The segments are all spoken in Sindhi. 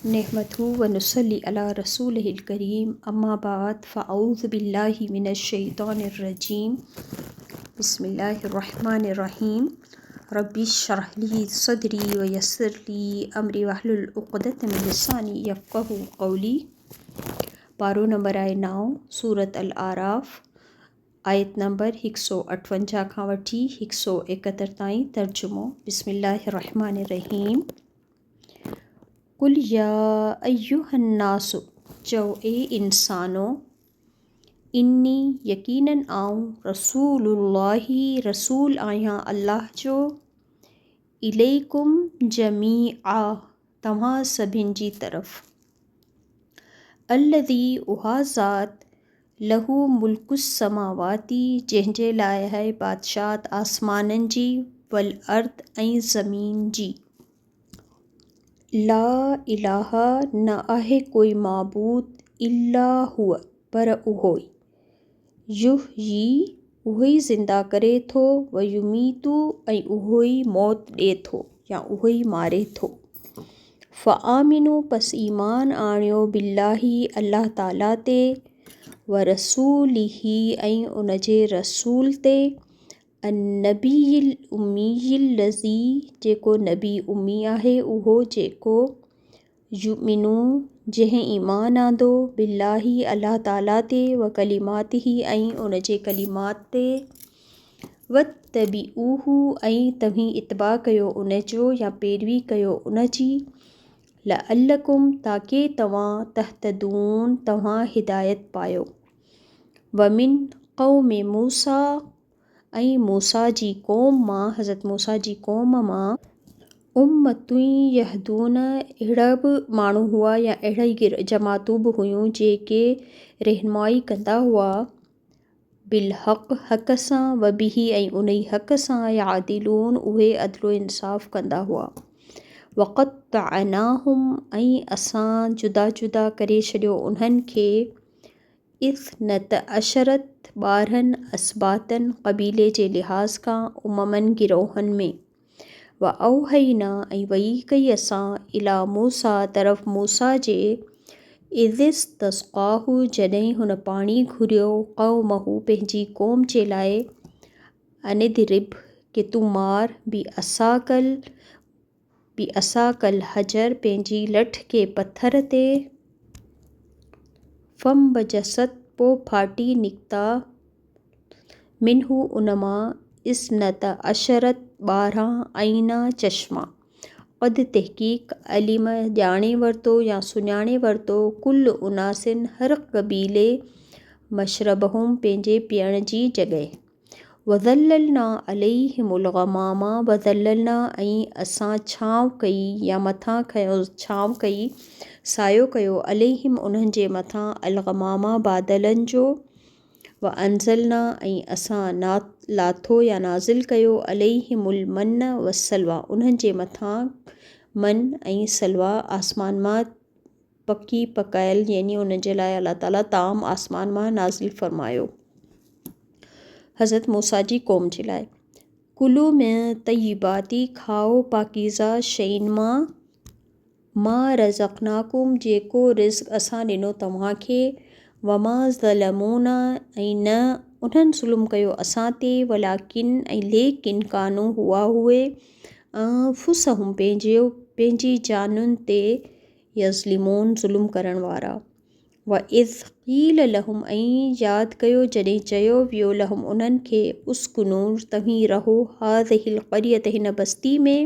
نحمده ونصلي علي رسوله الڪريم اما بعد فاعوذ بالله من الشيطان الرجيم بسم الله الرحمن الرحيم ربي اشرح لي صدري ويسر لي امري واحلل عقدة من لساني يفقهوا قولي. پارو نمبر آهي 9، سورة الاعراف، آيت نمبر 158 کان وٺي 171 تائين. ترجمو، بسم الله الرحمن الرحيم. قل يا ايها الناس، چئو اي انسانو، اني يقيناً آئون رسول الله رسول آهيان الله جو، اليڪم جميعا توهان سڀن جي طرف، الذي اها ذات، له ملڪ السماوات جنهن جي لاء آهي بادشاهت آسمانن جي، والارض ۽ زمين جي. لا اله نه آهي ڪوئي معبود الا هو پر اهو ئي. يحيي اهو ئي زنده ڪري ٿو ويميت ۽ اهو ئي موت ڏئي ٿو يا اهو ئي ماري ٿو. فآمنوا پس ايمان آڻيو بالله الله تعالي تي ورسوله ۽ ان جي رسول تي النبي الامي الذي جيڪو نبي امي آهي اهو جيڪو يؤمن جنهن ايمان آندو بالله الله تعالي تي وڪلماته ۽ ان جي ڪلمات تي واتبعوه ۽ توهين اتباع ڪيو ان جو يا پيروي ڪيو ان جي لعلڪم تاڪه توهان تهتدون توهان هدايت پايو. ومن قوم موسيٰ ۽ موسيٰ جي قوم مان، حضرت موسيٰ جي قوم مان، امة يهدون اهڙا به ماڻهو هئا يا اهڙا ئي جماعتون به هيون جيڪي رهنمائي ڪندا هئا بالحق حق سان وبه ۽ انهي حق سان يعدلون اهي عدل و انصاف ڪندا هئا. وقطعناهم ۽ اسان جدا جدا ڪري ڇڏيو انهن کي اثنت عشرة 12 اسباطن قبيلي جي لحاظ کان اممن گروهن ۾. واوحينا ۽ وحي ڪئي اسان الي موسيٰ طرف موسيٰ جي اذ استسقاه جڏهن هن پاڻي گهريو قومه پنهنجي قوم جي لاء ان اضرب ڪه تون مار بعصاک بعصاک الحجر پنهنجي لٺ کي پٿر تي، فانبجست پوء ڦاٽي نڪتا، منه ان مان، اثنتا عشرة 12، عينا چشما، قد تحقيق علم ڄاڻي ورتو يا سڃاڻي ورتو، ڪل اناس هر قبيلي، مشربهم پنهنجي پيئڻ جي جڳهه. وظللنا عليهم الغمام وظللنا ۽ اسان ڇانو ڪئي يا مٿان کنيو ڇانو ڪئي، سايو ڪيو، عليهم انهن جي مٿان الغمام بادلن جو، وانزلنا ۽ اسان لاٿو يا نازل ڪيو عليهم المن والسلويٰ انهن جي مٿان من ۽ سلويٰ آسمان مان پڪي پڪايل يعني انهن جي لاء الله تعالي طعام آسمان مان نازل فرمايو. حضرت موسيٰ جي قوم جي لاء. ڪلو من طيبات کائو پاڪيزه شين مان، ما رزقناڪم جيڪو رزق اسان ڏنو توهان کي، وما ظلمونا ۽ نه انهن ظلم ڪيو اسان تي، ولڪن ۽ ليڪن ڪانو هئا اهي، انفسهم پنهنجي جانين تي، يظلمون ظلم ڪرڻ وارا. واذ قيل لهم ۽ ياد ڪيو جڏهن چيو ويو لهم انهن کي اسڪنوا توهين رهو هذه القرية هن بستي ۾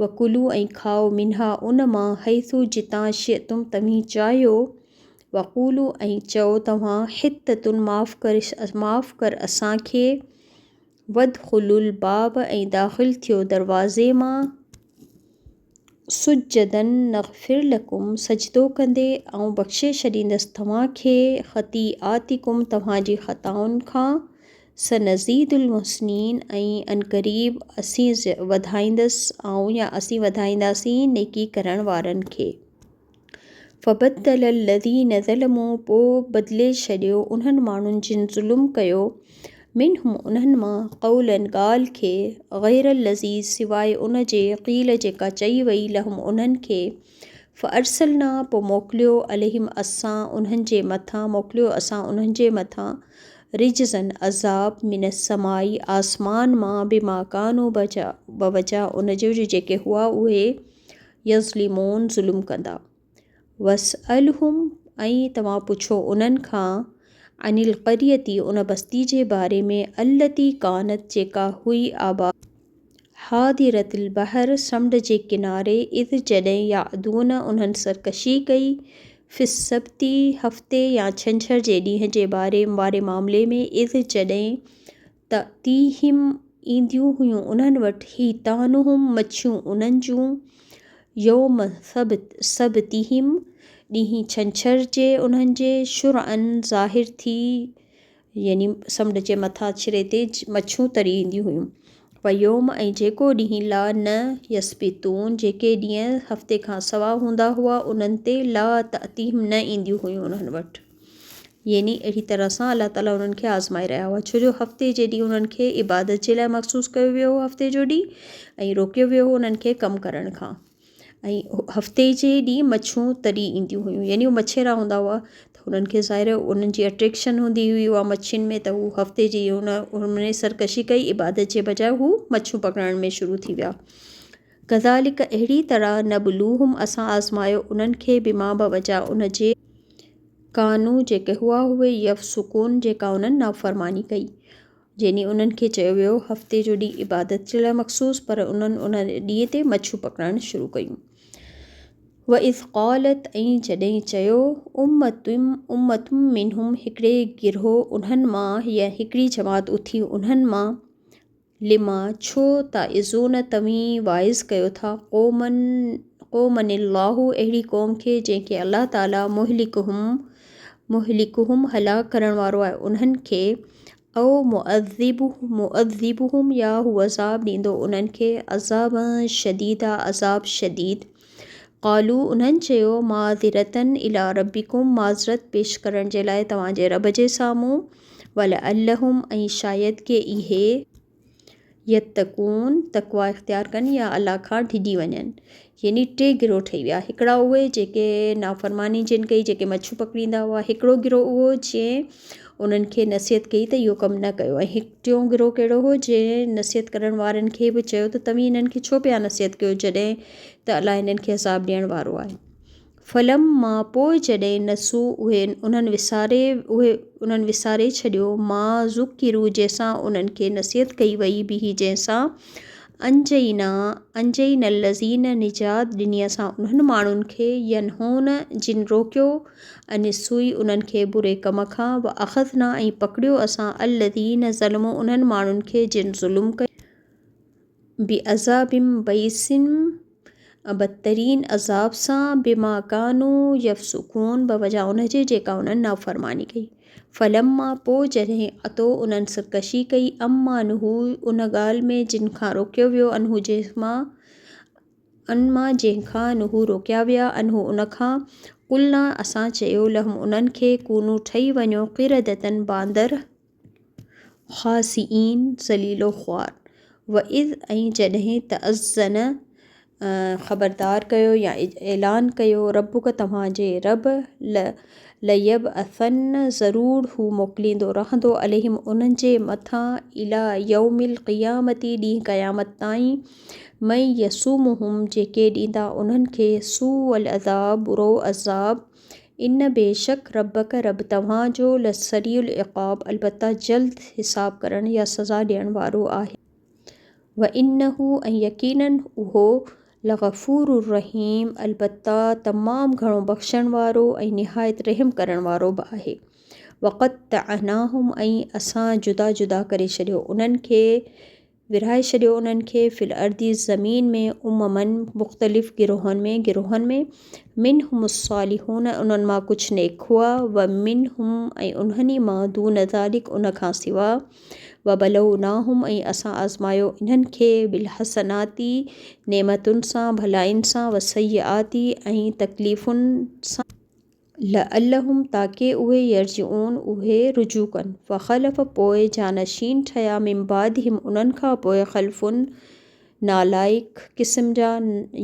وڪلوا ۽ کائو منها ان مان حيث جتان شئتم توهين چاهيو وقولوا ۽ چئو توهان حطة معاف ڪر معاف ڪر اسان کي وادخلوا الباب ۽ داخل ٿيو دروازي مان سجدا نغفر لڪم سجدو ڪندي آئون بخشي ڇڏيندس توهان کي خطيئاتڪم توهان جي خطائن کان سنزيد المحسنين ۽ عنقريب اسين وڌائيندس آئون يا اسين وڌائينداسين نيڪي ڪرڻ وارن کي. فبدل الذين ظلموا پوء بدلي ڇڏيو انهن ماڻهن جن ظلم ڪيو، منهم انهن مان، قولا ڳالهه کي، غير الذي سواء ان جي، قيل جيڪا چئي وئي، لهم انهن کي، فارسلنا پوء موڪليو عليهم اسان انهن جي مٿان موڪليو اسان انهن جي مٿان رجزا عذاب من السماء آسمان مان بما ڪانوا بوجه ان جو جو جيڪي هئا اهي يظلمون ظلم ڪندا. واسألهم ۽ توهان پڇو انهن کان عن القرية ان بستي جي باري ۾ التي ڪانت جيڪا هئي آباد حاضرة البحر، سمنڊ جي ڪناري، اذ جڏهن يعدون انهن سرڪشي ڪئي، في السبت هفتي يا ڇنڇر جي ڏينهن جي باري واري معاملي ۾، اذ جڏهن تأتيهم اينديون هيون انهن وٽ، حيتانهم مڇيون انهن جون، يوم سبتهم ڏينهن ڇنڇر جي انهن جي، شرعا ظاهر ٿي يعني سمنڊ جي مٿاڇري تي مڇيون تري اينديون هيون. ويوم ۽ جيڪو ڏينهن لا نه يسبتون جيڪي ڏينهن هفتي کان سوا هوندا هئا انهن تي لا تأتيهم نه اينديون هيون انهن وٽ. يعني اهڙي طرح سان الله تعالي انهن کي آزمائي رهيا هئا ڇو جو هفتي جي ڏينهن انهن کي عبادت جي لاء مخصوص ڪيو ويو هو هفتي جو ڏينهن ۽ روڪيو ويو هو انهن کي ڪم ڪرڻ کان. ۽ هفتي جي ڏينهن مڇيون تري اينديون هيون يعني هو مڇيرا هوندا هئا ته هنن کي ظاهر آهي انهن جي اٽريڪشن هوندي هئي اها مڇين ۾ ته هو هفتي جي ان هن سرڪشي ڪئي عبادت جي بجاء هو مڇيون پڪڙڻ ۾ شروع ٿي ويا ڪذالڪ اهڙي طرح نبلوهم اسان آزمايو انهن کي بما بوجه ان جي ڪانو جيڪي هئا اهي يفسقون جيڪا انهن نافرماني ڪئي يعني انهن کي چيو ويو هفتي جو ڏينهن عبادت جي لاء مخصوص پر انهن ان ڏينهن تي مڇيون پڪڙڻ شروع ڪيون. واذ قالت ۽ جڏهن چيو امة امة منهم هڪڙي گروهه انهن مان يا هڪڙي جماعت اٿي انهن مان لما ڇو تعظون توهين واعظ ڪيو ٿا قوما قوما الله اهڙي قوم کي جنهن کي الله تعالي مهلڪهم مهلڪهم هلاڪ ڪرڻ وارو آهي انهن کي او معذبهم يا هو عذاب ڏيندو انهن کي عذابا شديدا عذاب شديد. قالوا انهن چيو معذرة الي ربڪم معذرت پيش ڪرڻ جي لاء توهان جي رب جي سامهون ولعلهم ۽ شايد ڪي اهي يتقون، تقويٰ اختيار ڪن يا الله کان ڊڄي وڃن. يعني ٽي گروهه ٺهي ويا، هڪڙا اهي جيڪي نافرماني جن ڪئي، جيڪي مڇيون پڪڙيندا هئا، هڪڙو گروهه اهو جنهن انهن کي نصيحت ڪئي ته اهو ڪم نه ڪيو ۽ هڪ ٽيون گروهه ڪهڙو هو جنهن نصيحت ڪرڻ وارن کي به چيو ته توهين انهن کي ڇو پيا نصيحت ڪيو جڏهن ته الله انهن کي عذاب ڏيڻ وارو آهي. فلما پوء جڏهن نسو اهي انهن وساري اهي انهن وساري ڇڏيو ما ذڪروا جنهن سان انهن کي نصيحت ڪئي وئي به جنهن سان انجينا انجينا الذين نجات ڏني اسان انهن ماڻهن کي ينهون جن روڪيو عن السوء انهن کي بري ڪم کان واخذنا ۽ پڪڙيو اسان الذين ظلموا انهن ماڻهن کي جن ظلم ڪيو بعذاب بئيس بدترين عذاب سان بما ڪانو يفسقون بوجه ان جي جيڪا انهن نافرماني ڪئي. فلما پوء جڏهن عتو انهن سرڪشي ڪئي عما نهو ان ڳالهه ۾ جن کان روڪيو ويو عنه جنهن مان ان مان جنهن کان نهو روڪيا ويا عنه ان کان قلنا اسان چيو لهم انهن کي ڪونو ٺهي وڃو قردة باندر خاسئين ذليل و خوار. واذ ۽ جڏهن تاذن خبردار ڪيو يا اعلان ڪيو ربک توهان جي رب ليبعثن ضرور هو موڪليندو رهندو عليهم انهن جي مٿان الي يوم القيامة ڏينهن قيامت تائين من يسومهم جيڪي ڏيندا انهن کي سوء العذاب برو عذاب ان بيشڪ ربک رب توهان جو لسريع العقاب البته جلد حساب ڪرڻ يا سزا ڏيڻ وارو آهي. وانه ۽ يقيناً اهو لغفور رحيم البته تمام گهڻو بخشڻ وارو ۽ نهايت رحم ڪرڻ وارو به آهي. وقطعناهم ۽ اسان جدا جدا ڪري ڇڏيو انهن کي ورهائي ڇڏيو انهن کي في الارض زمين ۾ امما مختلف گروهن ۾ گروهن ۾ منهم الصالحون انهن مان ڪجهه نيڪ هئا ومنهم ۽ انهن ئي مان دون ذلڪ ان کان سوا وبلوناهم ۽ اسان آزمايو انهن کي بالحسنات نعمتن سان ڀلائين سان والسيئات ۽ تڪليفن سان لعلهم تاڪه اهي يرجعون اهي رجوع ڪن. فخلف پوء جانشين ٺهيا من بعدهم انهن کان پوء خلف نالائق قسم جا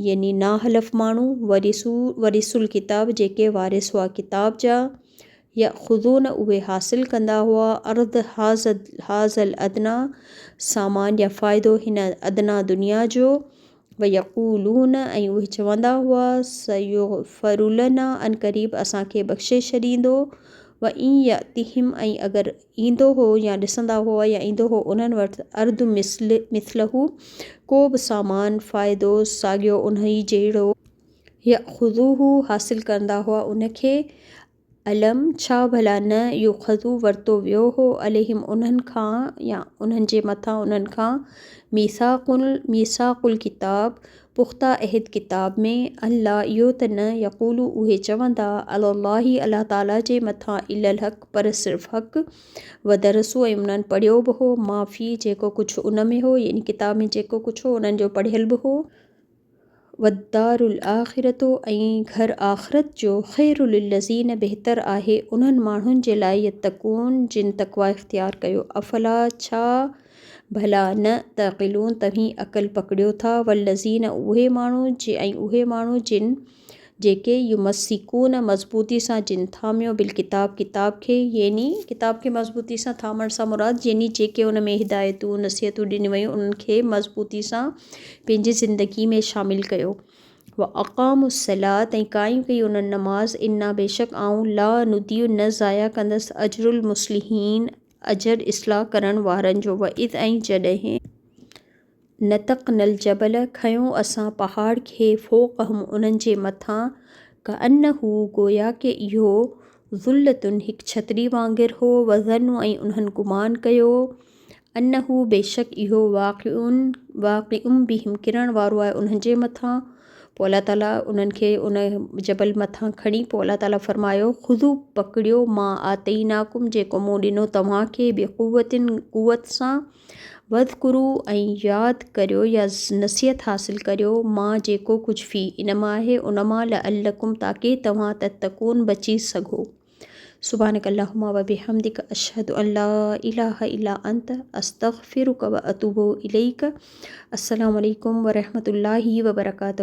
يعني ناحلف ماڻهو، ورثو ورثو الڪتاب جيڪي وارث هئا ڪتاب جا، يأخذون اهي حاصل ڪندا هئا، عرض هذا الادنيٰ سامان يا فائدو هن ادنيٰ دنيا جو، ويقولون ۽ اهي چوندا هئا، سيغفر لنا عنقريب اسان کي بخشي ڇڏيندو، وان يأتهم ۽ اگر ايندو هو يا ڏسندا هئا يا ايندو هو انهن وٽ عرض مثل مثله ڪو به سامان، فائدو، ساڳيو انهي جهڙو، يأخذوه حاصل ڪندا هئا ان کي، الم، ڇا ڀلا نه، يؤخذ، ورتو ويو هو، عليهم، انهن کان يا انهن جي مٿان انهن کان، ميثاق، ميثاق الڪتاب، پخته عهد ڪتاب ۾، ان لا، اهو ته نه، يقولوا، اهي چوندا، علي الله، الله تعالي جي مٿان، الا الحق، پر صرف حق، ودرسوا، ۽ انهن پڙهيو به هو، ما فيه، جيڪو ڪجهه ان ۾ هو، يعني ڪتاب ۾ جيڪو ڪجهه هو انهن جو پڙهيل به هو. والدار الآخرة ۽ گهر آخرت جو، خير للذين بهتر آهي انهن ماڻهن جي لاء يتقون جن تقويٰ اختيار ڪيو. افلا ڇا ڀلا نه تعقلون توهين عقل پڪڙيو ٿا. والذين اهي ماڻهو ۽ اهي ماڻهو جن جيڪي يمسڪون مضبوطي سان جن ٿاميو بالڪتاب ڪتاب کي يعني ڪتاب کي مضبوطي سان ٿامڻ سان مراد يعني جيڪي ان ۾ هدايتون نصيحتون ڏنيون ويون انهن کي مضبوطي سان پنهنجي زندگي ۾ شامل ڪيو واقاموا الصلاة ۽ قائم ڪئي انهن نماز انا بيشڪ آئون لا نضيع نه ضايع ڪندس اجر المصلحين اجر اصلاح ڪرڻ وارن جو واذ ۽ جڏهن نتقنا الجبل، کنيو اسان پهاڙ کي، فوقهم، انهن جي مٿان، ڪأنه، گويا ڪه اهو، ظلة، هڪ ڇتري وانگر هو، وظنوا، ۽ انهن گمان ڪيو، انه، بيشڪ اهو، واقع، واقع بهم، ڪرڻ وارو آهي انهن جي مٿان، پوء الله تعالي انهن کي ان جبل مٿان کڻي پوء الله تعالي فرمايو، خذو، پڪڙيو، ما آتيناڪم، جيڪو مون ڏنو توهان کي، بقوة، قوت سان، واذڪروا ۽ ياد ڪريو يا نصيحت حاصل ڪريو ما جيڪو ڪجهه في ان مان آهي ان مان لعلڪم تاڪه توهان تتقون بچي سگهو. سبحانک اللهم وبحمدک اشهد ان لا اله الا انت استغفرک واتوب اليک السلام عليڪم ورحمة الله وبرڪاته.